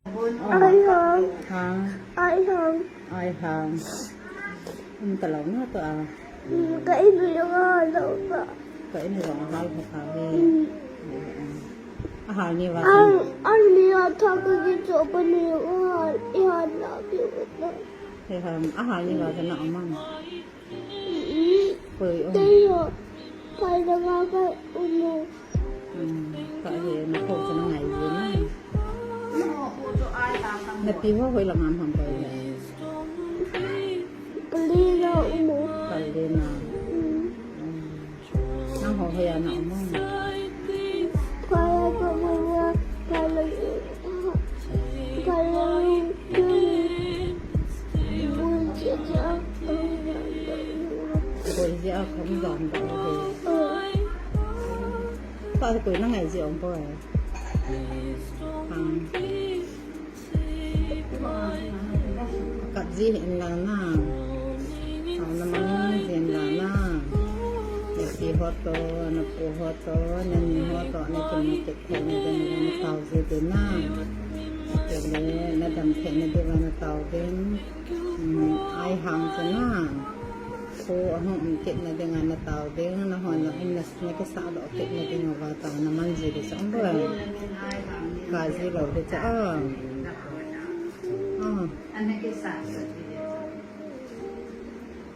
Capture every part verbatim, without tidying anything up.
Ai hang. Hang. Ai hang. Ai hang. Um, ka lo na to a. Hmm, ka in jong ahal lo ka. Ka in jong ahal ka ve. Hmm. Ahal ni va. Ahal, ahal ni a tha ka ki cho pa ni ahal, i hal na ki ta. He hang, ahal ni va na aman. Koi o. Tei o. Pai da nga ka umu. Hmm, ka he na ko sa na ngai ye na. Na pi ho hoi la ngam ham koi le. Pali na umu. Pali na. Hmm. Hmm. Nang ho hoi a na umu. Pai a ka umu. Pai la. Pai la. Koi jeh a khom jam da he. Ta koi na ngai jeh ong koi. Kap ji hin la na. Au na mang jin la na. Na pi ho to, na pu ho to, na ni ho to, na ki na ki. Theina ding uva na tao ji ding na. Tele na dam theina ding uva na tao ding. Hmm, ai hang sa na. Ko ahung um kit na ding uva na tao ding. Na hon na um na, na kisa lo kit na ding uva tao na man ji ding sa um bo. Ka ji lo ding sa um. Ah.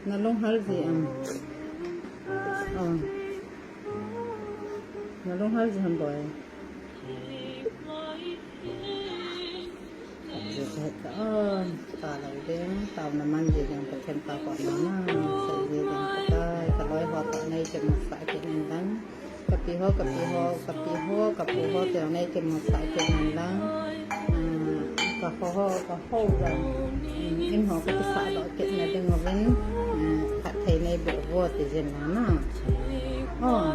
Na lunghal ji am. Ah. Na lunghal ji ham boi. Ka ji ka ta, ah, ta lo ding, tao na man ji ding, Pathen ta ko na na, sa ji ding ka ta, ka loi ho ta nei ke ma sa ke nen dang. Ka pi ho, ka pi ho, ka pi ho, ka pu ho te nei ke ma sa ke nen dang. Ah, ka ho ho, ka ho dang. Mm, in ho ka kisa lo ke na ding uvin. Ah, ka thei nei bo vo te jin na na. Oh.